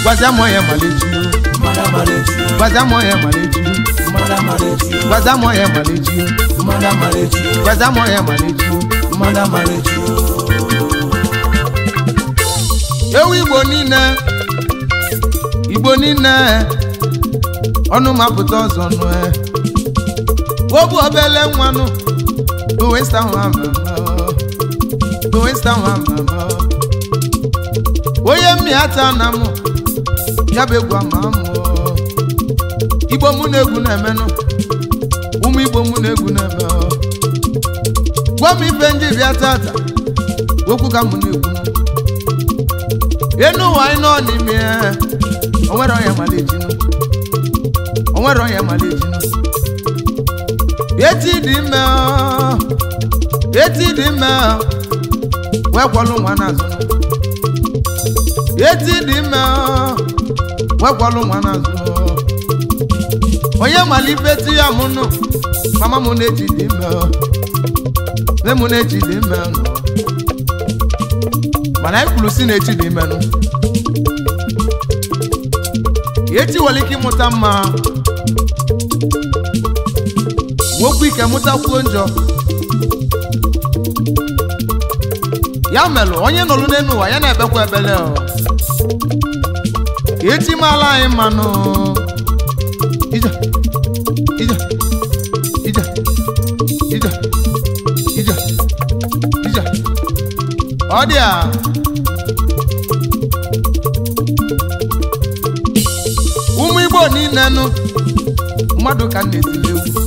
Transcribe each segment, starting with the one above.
Gwazamoye maleji, gwazamoye maleji, gwazamoye maleji, gwazamoye maleji, maleji. Ewu Igbo niile, ọnụ mapụta ọzọ nụ e. Wobu obele nwanụ, bụ westa nwa mama, bụ westa nwa mama. Onye mmịata na mụ, ya bụ egwu ama mụ. Igbo mụ na-egwu na-emenụ, ụmụ Igbo mụ na-egwu na-eme. Gwa m ife ndị bịa tata, okwu ka mụ na-ekwu. Enu ụwa anyị nọ n'ime, onwere onye mara ejinụ, onwere onye mara ejinụ. Eti dị ime, eti dị ime, wee kwọlụ nwa n'azụ. Eti dị ime, wee kwọlụ nwa n'azụ. Onye mara ife ti ya mụ nụ, mama mụ na-eji dị ime, nne mụ na-eji dị ime nụ. Mana anyị kwuru si na-echi dị ime nụ. Echi nwere ike ịmụta mma, nwekwa ike mụtakwuo njọ. Ya melụ onye nọlụ n'elu ụwa ya na-ebekwa ebele o. Echi mala anyị mmanụ. Ije, ije, ije, ije, ije, ije. Ọ dị a. Ụmụ Igbo niile nụ, mmadụ ka na-etili egwu,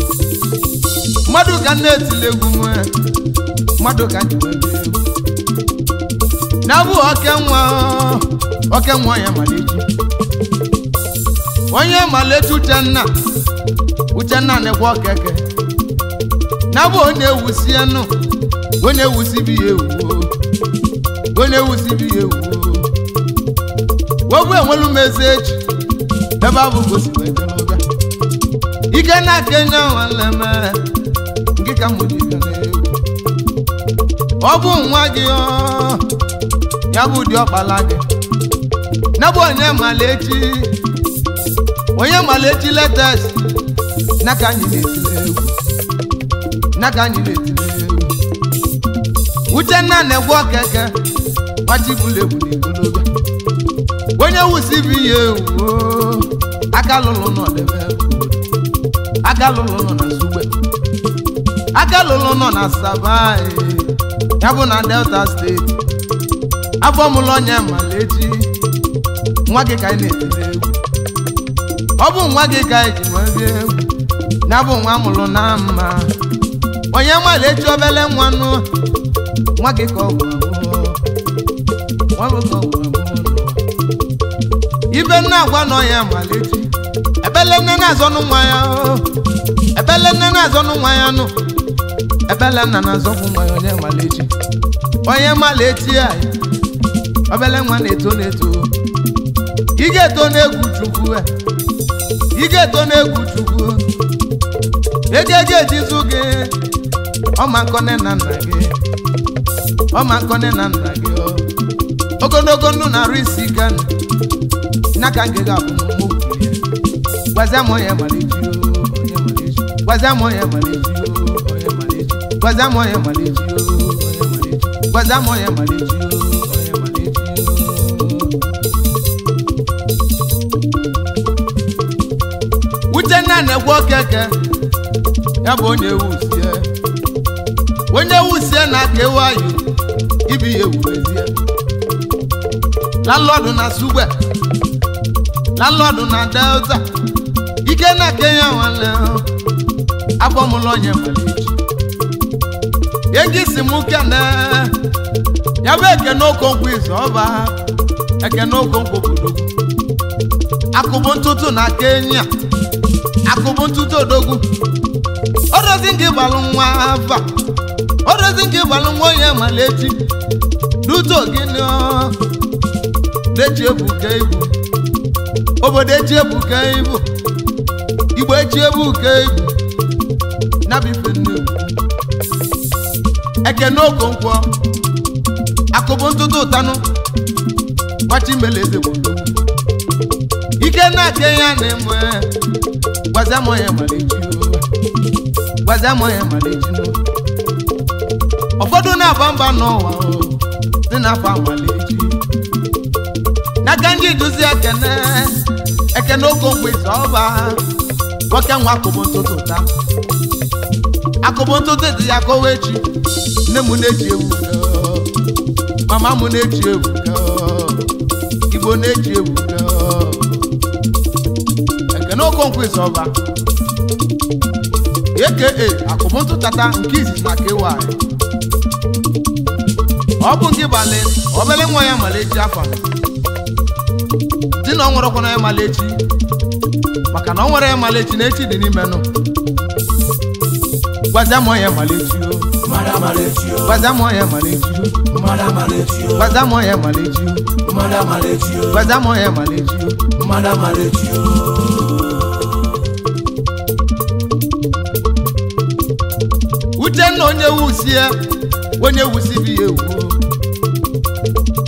mmadụ ka na-etili egwu nwee, mmadụ ka na-etili egwu. Na-abụ oke nwa, oke nwa onye malechi, onye malechi Uchenna, Uchenna na-ekwe okeke. Na-abụ onye ewusi enu, onye ewusi bi ya ewu, onye ewusi bi ya ewu. Wogbu enwelu m eze echi, ebe abụ gosi wee jere ọbịa. Ike na Kenya nwanne m, nke ka mụ ji bịa n'egwu. Ọ bụ nwa gị ọ, ya bụ dị ọkpala gị. Na bụ onye malechi, onye malechi letes, na ka anyị na-etile egwu, na ka anyị na-etile egwu. Uchenna na-egwu okeke, gbachibulu egwu n'ikolobịa. Onye wusi bi ya ewu, aka lụlụ nọ debe, aka lụlụ nọ na Sugbe, aka lụlụ nọ na Saba, ya bụ na Delta steeti. Afọ mụlụ onye malechi, nwa gị ka anyị na-etile egwu. Ọ bụ nwa gị ka anyị ji wee bịa egwu, ya bụ nwa mụlụ na mma. Onye malechi obele nwa nụ, nwa gị ka ọ bụ abụọ, nwa gị ka ọ bụ abụọ. Ibe nna agwa nọ ya malechi, ebele nne na-azọnụ nwa ya, ebele nne na-azọnụ nwa ya nụ, ebele nna na-azọkwu nwa ya. Onye malechi, onye malechi anyị, obele nwa na-eto na-eto. Ị ga-eto n'egwu Chukwu, ị ga-eto n'egwu Chukwu. Ego ga-ejizu gị, ọma nkọ nne na nna gị, ọma nkọ nne na nna gị. Ogologo ndụ na-arụ isi ike n'aka nke ga-abụ n'ụmụ ya. Gwazamoye malechi, onye malechi, gwazamoye malechi, onye malechi, gwazamoye malechi, onye malechi, gwazamoye malechi, onye malechi. Uchenna na-egwu okeke, ya bụ onye wusie, onye wusie na-aka ewu ayụ, ibi ya ewubezie. Landlord na Sugbe, landlord na Delta, ike na Kenya nwanne, afọ mụlụ onye malechi. Enyi si mụ kene, ya bụ Ekene Okonkwo izu ọba, Ekene Okonkwo odogwu. Akụbụ ntụtụ na Kenya, akụbụ ntụtụ odogwu. Ọrụ Ọrụzi gị gbalụ nwa afa ọrụzi gị gbalụ nwa onye malechi duto gịnị dechi ebuka ibu obodo echi ebuka ibu igbo echi ebuka ibu nabife nnewu Ekene Okonkwo akụbụ ntụtụ ụtanụ gbachimele eze gbodo ike na-ake ya na-enwe gwazia malechi gwazia malechi ụfọdụ na-aba mba n'ụwa dị n'afọ amalechi n'aka ndị duzi Ekene Ekene Okonkwo izu ọba nwoke nwa akụbụ ntụtụ ụta akụbụ ntụtụ dị ya kọwa echi nne m na-eji ewu mama m na-eji ewu Igbo na-eji ewu Ekene Okonkwo izu ọba aka akụbụ ntụtụ tata nke izizi na KY ọ bụ nke balị obele nwa ya malechi afọ di na ọ nwerekwana ya malechi maka na ọ nwere ya malechi na echi dị n'ime nụ gwazia m onye malechi o gwazia m onye malechi o gwazia m onye malechi o gwazia m onye malechi o Uchenna onye wusie onye wusibi ya ewu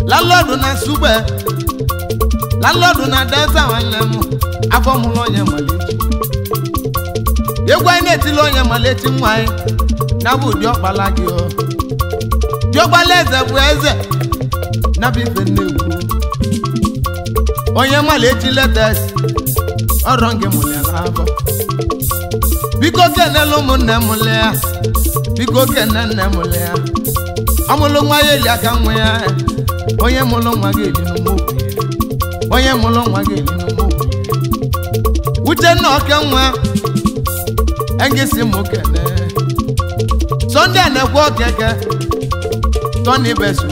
landlord na Sugbe landlord na Delta nwanne m afọ mụrụ onye malechi egwu anyị na-etili onye malechi nwa anyị na bụ diọkpala gị o diọkpala eze bụ eze na bụ ife nnewu onye malechi letes ọrọ gị mụrụ ya n'afọ biko kenela ụmụnne m lịa biko kene nne m lịa ọmụlụ nwa ya eli aka nwa ya onye mụlụ nwa gị eli n'ụmụ okwu ya onye mụlụ nwa gị eli n'ụmụ okwu ya Uchenna oke nwa engisi mụ kene Sunday na-ekwe okeke Tony Best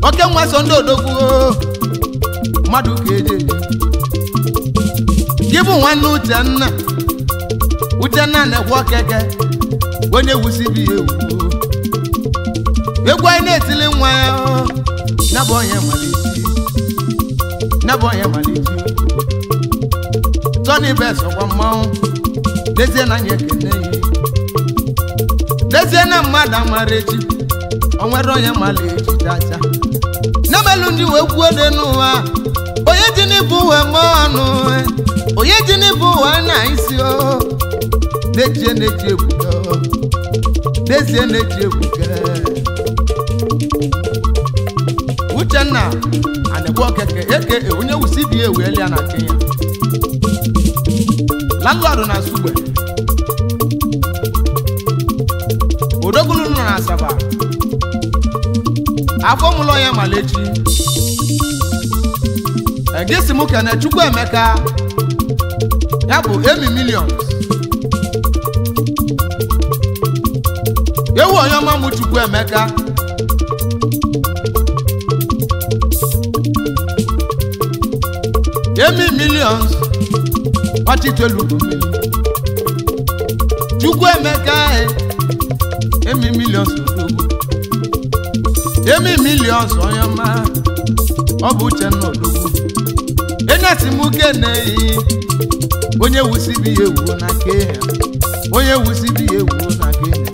oke nwa Sunday odogwu mmadụ ka eji eji gị bụ nwanne Uchenna Uchenna na-ekwe okeke onye wusibi ya ewu egwu anyị na-etili nwa ya nabụ onye malechi nabụ onye malechi Tony Best ọkwa mmanwụ n'ezie na anyị ekene ya n'ezie na mmadụ amara echi o nwere onye mara echi chacha n'emelu ndị wee kwuo dị n'ụwa onye ji n'ibu uwe mee ọnụ onye ji n'ibu ụwa na isi o n'echie na-echi ebuka n'ezie na-echi ebuka Uchenna anegbu okeke eke onye wusi bi ewu elia na Kenya landlord na Sugbe odogwulu nọ na Asaba afọ mụlọ ya malechi egesi m kene Chukwuemeka ya bụ Emi Millions ewu onye ọma mụ Chukwuemeka Emi Millions ọchịchị mmiri Chukwuemeka Emi Millions odogwu Emi Millions onye ọma ọ bụ Uchenna odogwu enesi m keneyi onye wusibi ya ewu na Kenya onye wusibi ya ewu na Kenya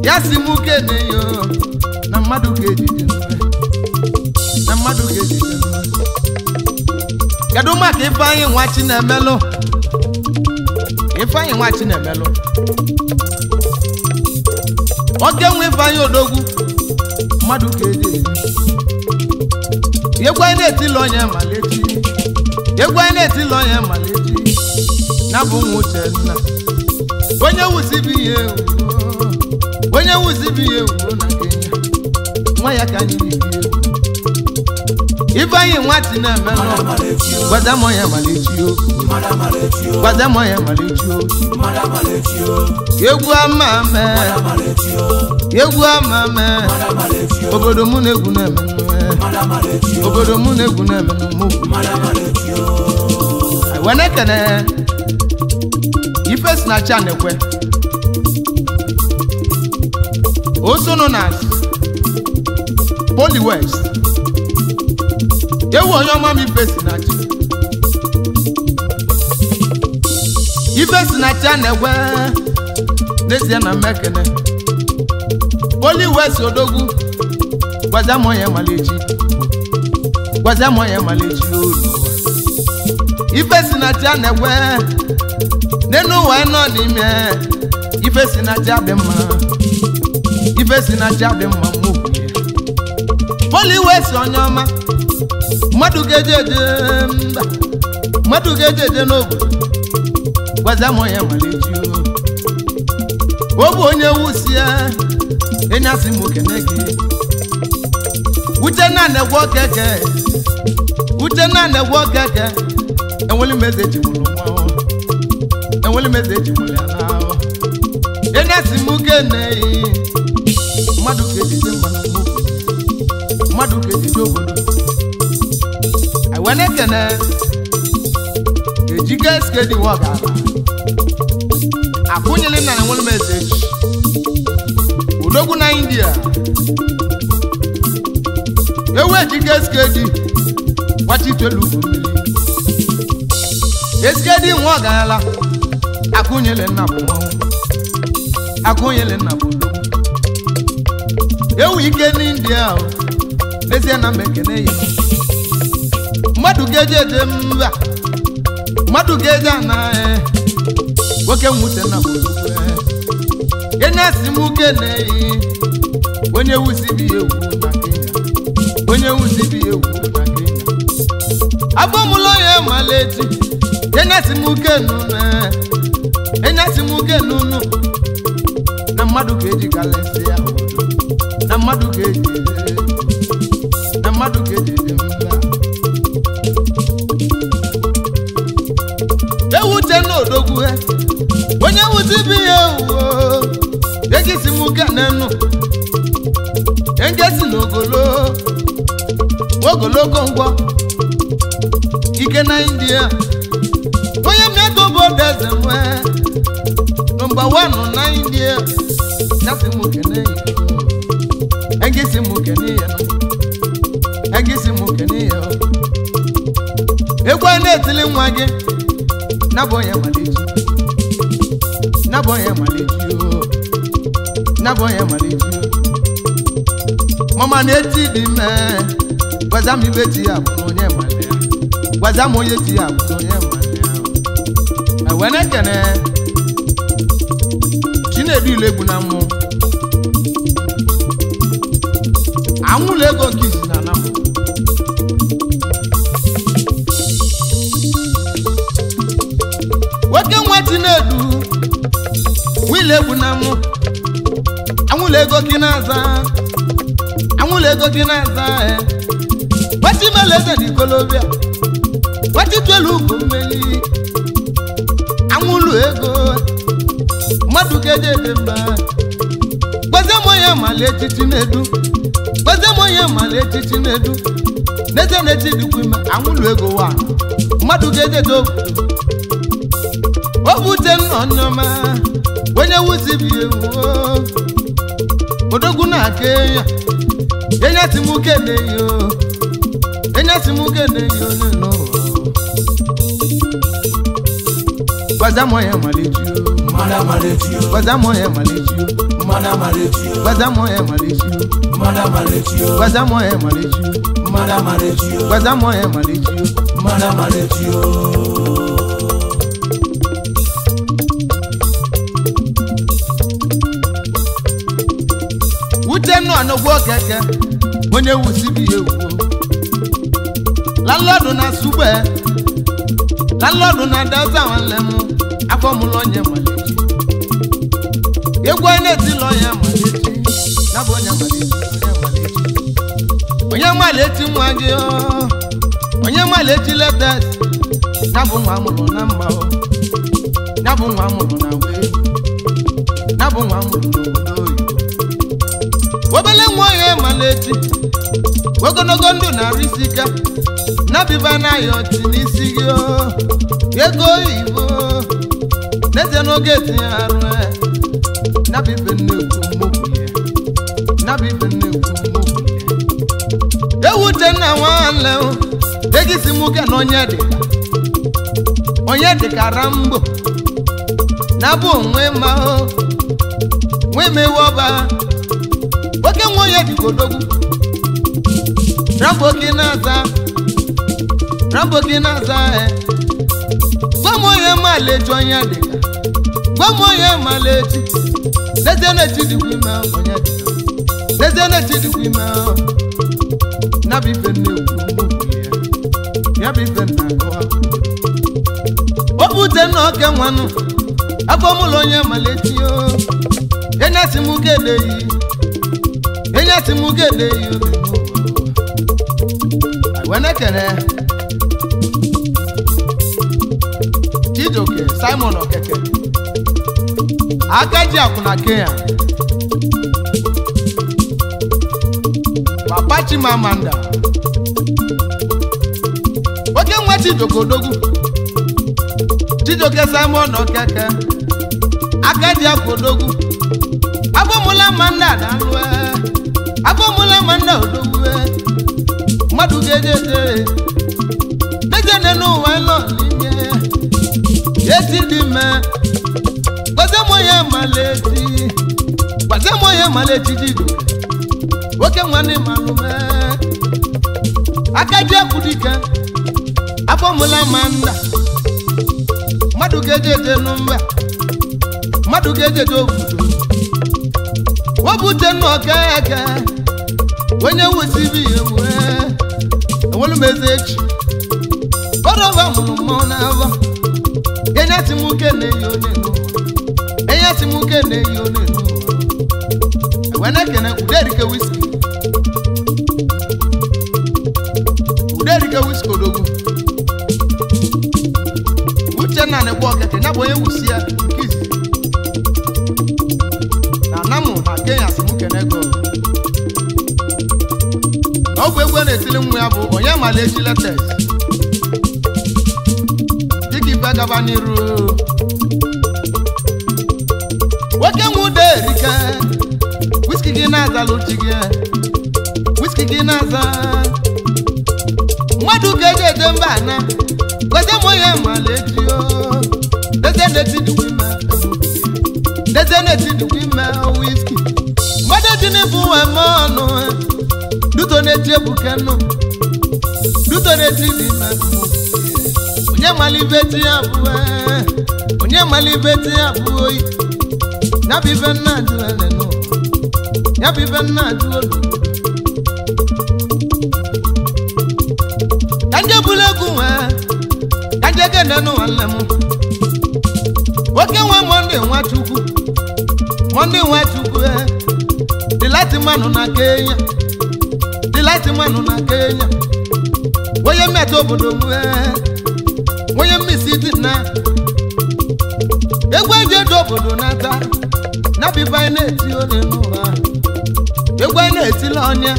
ya si m keneyi na mmadụ ka ejije na mmadụ ka ejije. Kedu maka Ifeanyị nwa Chinemelụ Ifeanyị nwa Chinemelụ oke nwe Ifeanyị odogwu mmadụ ka eji eji egwu anyị na-etili onye malechi egwu anyị na-etili onye malechi na bụ nwa Uchenna onye wusibi ya ewu onye wusibi ya ewu na Kenya nwa ya ka anyị na-ebi egwu Ifeanyị nwa Chinemelụ gwazia m onye malechi o gwazia m onye malechi o egwu ama ame egwu ama ame obodo mụ na-egwu na-eme obodo mụ na-egwu na-eme mụ wenekene ife si na Chanekwe also known as Poly West. Ewu onye ọma m ife si na chi. Ife si na Chanekwe n'ezie na mmekene. Poly West odogwu gwaza m onye malechi. Gwaza m onye malechi olu. Ife si na Chanekwe n'enu ụwa nọ n'ime. Ife si na chi adị mma. Ife si na chi adị mma mmụọ ya. Poly West onye ọma mmadụ ga-eje eje mba mmadụ ga-eje eje n'obodo gwaza m onye malechi o. Ọ bụ onye wusie enyasị m okene gị. Uche na na-egwe okeke. Uche na na-egwe okeke. Enweli m eze ji mụrụ nwa. Enweli m eze ji mụrụ ya na. Enyasị m okene mmadụ ga-eje mba mmadụ ga-eje obodo. Aiwenekene ejike skedi wọga akwụnyere na enweli m eze ji odogwu na India. Ewu ejike skedi gbachitelu ugwu mmiri. Eskedi nwa ọgarala akwụnyere nna bụ nwanwụ akwụnyere nna bụ odogwu. Ewu ike n'India o n'ezie na mekene ya. Mmadụ ga-eje eje mba mmadụ ga-eje ana nwoke nwute na bụ odogwu. Enyasị m kene onye wusi bi ewu na Kenya. Onye wusi bi ewu na Kenya. Abọmụlọ ya malechi. Enyasị m kenu enyasị m kenu nụ na mmadụ ga-eji galesi ya obodo na mmadụ ga-eji na mmadụ ga-eji eje mba. Ewute n'odogwu onye wusi bi ya ewu egisi m kene nụ engesi n'ogolo ogologo ngwọ ike na India. Onye mmetụ obodo eze nwe nọmba 1 na India. Nyasị m kene ya engisi m kene ya engisi m kene ya. Egwu a na-etili nwa gị nabụ onye malechi nabụ onye malechi o nabụ onye malechi o. Mama na-eti dị ime gwaza m ibe ti ya bụ onye male ya. Gwaza m onye ti ya bụ onye male ya. Ewenekene Chinedu Ilegbu na mmụ anwụlụ ego nke isi na anamụ. Nwoke nwa Chinedu Ilegbu na mmụ anwụlụ ego gị na-aza anwụlụ ego gị na-aza. Gbachimele eze n'ikolobịa gbachitelu ugwu mmeli anwụlụ ego mmadụ ga-eje eje mba. Gbaze m onye malechi Chinedu gbaze m onye malechi Chinedu n'eze na-echi dịkwa ime anwụlụ ego wa mmadụ ga-eje eje obodo. Ọ bụ uche nna onyeọma onye wusi bi ewu odogwu na-aka ya enyasị m kene yo enyasị m kene yo onye n'ụwa. Gwaza m onye malechi o gwaza m onye malechi o gwaza m onye malechi o gwaza m onye malechi o gwaza m onye malechi o. Uche nọ n'ogbo keke onye wusi bi ewu landlord na sugbe landlord na Delta nwanne m afọ mụlụ onye malechi egwu na-etili onye malechi ya bụ onye malechi onye malechi onye malechi nwa gị onye malechi letes ya bụ nwa mụrụ na mma ya bụ nwa mụrụ na wee ya bụ nwa mụrụ n'obodo oyibo. Obele nwa onye malechi ogologo ndụ na-arụ isi ike nabiba na ya ọchị n'isi gị ego oyibo N'ezie n'oge etinye arụ nyabụ ife nnekwu mmokwu ya nyabụ ife nnekwu mmokwu ya. Ewu Uchenna nwanne m egisi m uke na onye dịka Rambo na-abụ onwe ma nwe mewe ọba oke nwe onye dịka odogwu Rambo gị na-aza Rambo gị na-aza gwa m onye malechi onye dịka gwa m onye malechi n'ezie na-echi dịkwa ime onye dịka n'ezie na-echi dịkwa ime nyabụ ife nnekwu mmokwu ya nyabụ ife nna-akọwa ọ bụ Uchenna oke nwanụ afọ mụlụ onye malechi o enyasị m gedeyi enyasị m gedeyi wenekene Chijioke Simon Okeke aka ji akwụ na Kenya Papa Chimamanda oke nwa Chijioke odogwu Chijioke Simon Okeke aka ji akwụ odogwu abụmụla manda na-alụ abụmụla manda odogwu mmadụ ga-eje eje dejene n'ụwa nọ n'ime eti dị mme gbazie m onye malechi gbazie m onye malechi Chijioke nwoke nwanne malụme aka ji akwụ dike abụmụla manda mmadụ ga-eje eje n'mba mmadụ ga-eje eje obodo wọ́n Uchenna Okeke onye wusibi ewu enwelu m eze echi bọdọba mụrụ mmọnwụ n'afọ enyasị m uke na-eyi onye n'ụwa enyasị m uke na-eyi onye n'ụwa ewe na-ekene Uderike wiski Uderike wiski odogwu Uchenna na-egbu Okeke ya bụ onye wusi ya nke izizi na Kenya si m kene ego na ọ bụ egwu na-etili nwa ya bụ onye malechi letes dịka ife gaba n'iru nwoke nwe Uderike wiski gị na-azala uchi gị wiski gị na-aza mmadụ ga-eje eje mba na gozie m onye malechi o dezie na-eti dịkwa ime dezie na-eti dịkwa ime wiski mmadụ ji n'ibu eme ọnụ duto na-eti ebuke nụ duto na-eti dị ime onye mara ibe ti ya bụ onye mara ibe ti ya bụ oyi ya bụ ife nna ajụ elenụ ya bụ ife nna ajụ olu ka nje bulu egwu nwee ka nje gene nụ nwanne m nwoke nwe Monday Nwachukwu Monday Nwachukwu the light man na Kenya the light man na Kenya onye mmetụ obodo m onye mmisi dị na egwu eji edu obodo nata na biba anyị na-eti onye n'ụwa egwu anyị na-etila onye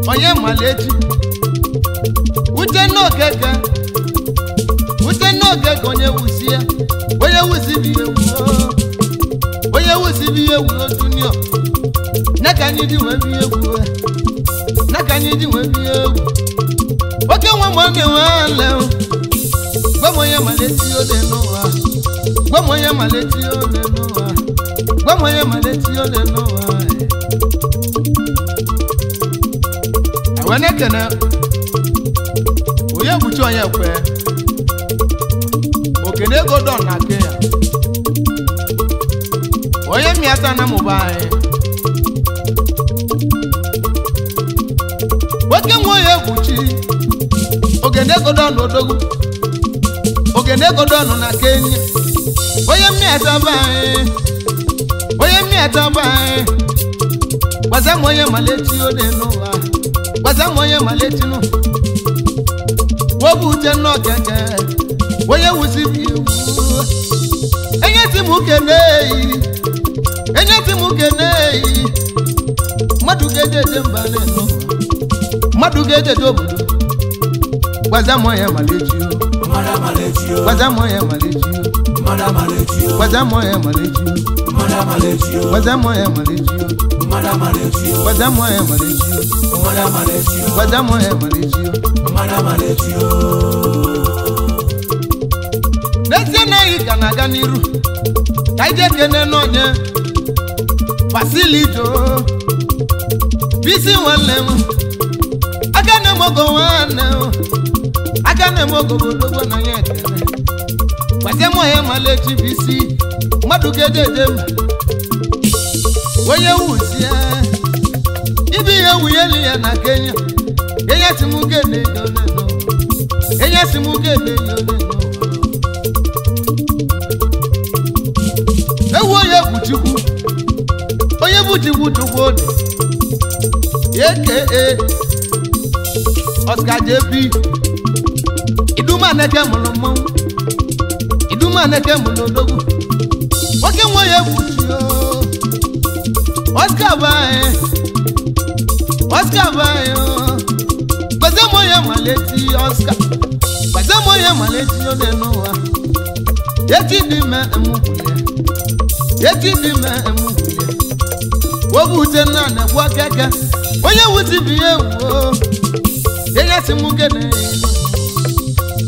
onye malechi Uchenna Okeke Uchenna Okeke onye wusie onye wusi bi ewu onye wusi bi ewu junior na ka anyị ji nwee bi egwu na ka anyị ji nwee bi egwu oke nwe Monday nwanne gwa m onye malechi ole n'ụwa gwa m onye malechi ole n'ụwa gwa m onye malechi ole n'ụwa awenekene onye buchi onye kwe okene ego don na Kenya onye mmiata na mụba anyị nwoke nwe onye egwuchi ogene ego don odogwu ogene ego don na Kenya onye mmiata be anyị onye mmiata be anyị gwaza m onye malechi ole n'ụwa gwaza m onye malechi nụ wọ́n Uchenna Okeke onye wusi bi ewu enye ti m kene eyi enye ti m kene eyi mmadụ ga-eje eje mba n'elu mmadụ ga-eje eje obodo gwaza m onye malechi o gwaza m onye malechi o. Gwaza m onye mara echi o. Gwaza m onye mara echi o. Gwaza m onye mara echi o. Gwaza m onye mara echi o. N'ezie na anyị ka na-aga n'iru ka anyị jee kene n'onye Basili Jo bisi nwanne m aka na-emogo nwanne m aka na-emogo odogwo na ya ekene gwazie m onye mara echi bisi mmadụ ga-eje eje m onye wusie ibi ihe wunyelu ya na Kenya Kenya si m gene yoleno Kenya si m gene yoleno ewu onye bụ Chukwu onye bụ Chukwu Chukwu ode aka Oscar JP Idumaneke mụrụ mmanwụ Idumaneke mụrụ odogwu nwoke nwe onye bụ chi Oscar bụ anyị Oscar bụ anyị gbazie m onye maleti Oscar gbazie m onye maleti onye n'ụwa echi dị ime emugbulie echi dị ime emugbulie obu uche nna na-egbu akeke onye wuti bụ ihe wuo enye si m gene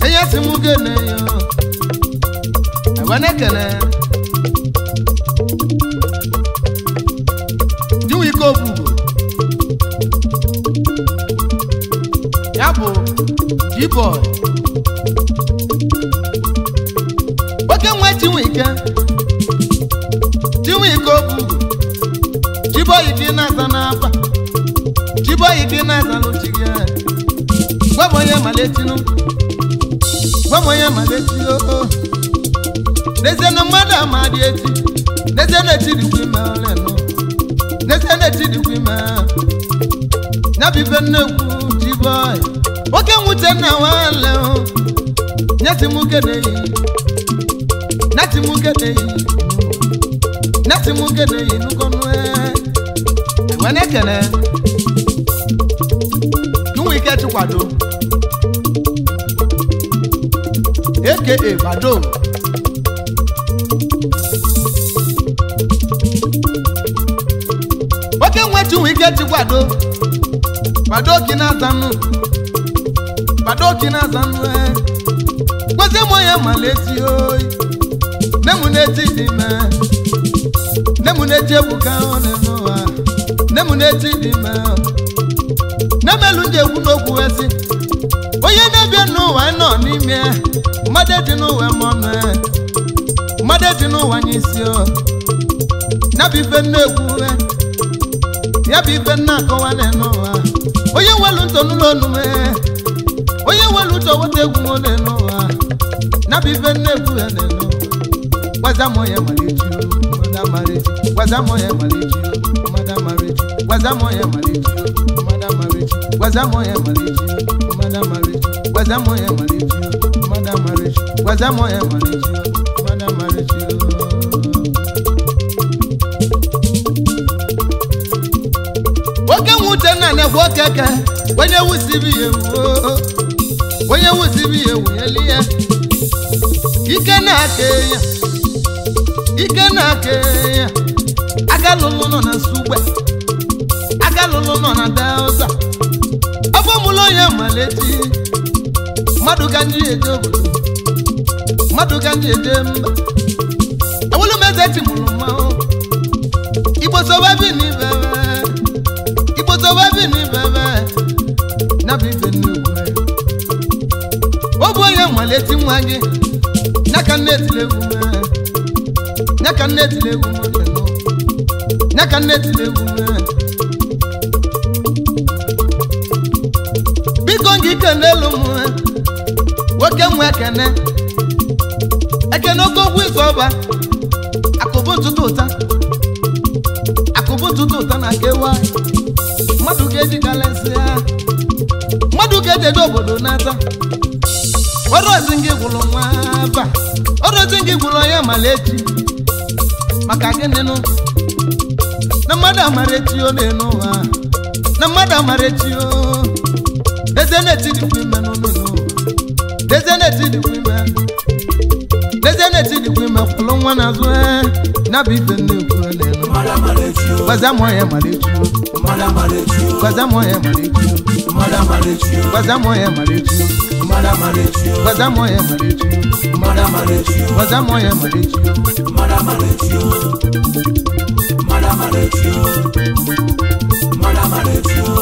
enye si m gene yo ewenekene Jinwike Obugo ya bụ G-boy oke nwe Chinwike Chinwike Obugo G-boy dị na-aza n'afa G-boy dị na-aza n'uchi gị gwa m onye maletinu gwa m onye maleti o n'ezie na mmadụ ama dị echi n'ezie na echi dịkwa ime ọlịnụ n'ezie na echi dịkwa ime ya bụ ife nnekwu G-boy oke nwute nna nwanne nyeti m keneyi nyeti m keneyi nyeti m keneyi nukọnụ enwenekene Chinwike Chikwado aka Bado oke nwe Chinwike Chikwado Bado kinazanụ Bado kinazanụ gwazie m onye maleti oyi nne m na-eti dị ime nne m na-eti ebuka ọ na-eme nne m na-eti dị ime nne m elu ndị egwu n'okwu ezi onye na-ebia n'ụwa nọ n'ime mmadụ dị n'ụwa ma ọnụ mmadụ dị n'ụwa nye isi o ya bụ ife nne egwu ya bụ ife nne akọwa n'ụwa onye nwelu ntọ n'ụlọ onume onye nwelu ntọ weta egwu m n'ụwa ya bụ ife nne egwu ya n'ụwa gwaza m onye mara echi mmadụ amara echi gwaza m onye mara echi mmadụ amara echi gwaza m onye mara echi mmadụ amara echi gwaza m onye mara echi mmadụ amara echi gwaza m onye mara echi mmadụ amara echi gwaza m onye mara echi mmadụ amara echi oke nwute nna na-egwu okeke onye wusibi ya ewu onye wusibi ya ewu yeli ya ike na-aka ya ike na-aka ya aka lụlụ nọ na Nsugbe aka lụlụ nọ na Delta afọ mụlụ onye maleti mmadụ ka ndị eje obodo mmadụ ka ndị eje mba awụlụ m eze timụrụ mmanwụ Igbo sobe bi n'ibebe Igbo sobe bi n'ibebe na bụ ibe nnukwu ọ bụ onye maleti nwa gị nyaka nne etile egwu mee nyaka nne etile egwu mee nyaka nne etile egwu mee biko ngị kenelu m nwoke nwe ekene ekene oke okwu izu ọba akụbụ ntụtụ ụta akụbụ ntụtụ ụta na kewa mmadụ ga-eji kalesị ya mmadụ ga-eji eje obodo n'ata ọrụozi gị gwụrụ nwa aba ọrụozi gị gwụrụ onye mara echi maka gịnị nụ na mmadụ amara echi ọ na-enu ụwa na mmadụ amara echi o eze na-eti dịkwa ime n'ụlọ eze na-eti dịkwa ime eze na-eti dịkwa ime. nwa n'azụ na bụ ife nnekwu n'elu. Gwaza mụ ya mara echi o. Gwaza mụ ya mara echi o. Gwaza mụ ya mara echi o. Gwaza mụ ya mara echi o. Gwaza mụ ya mara echi o.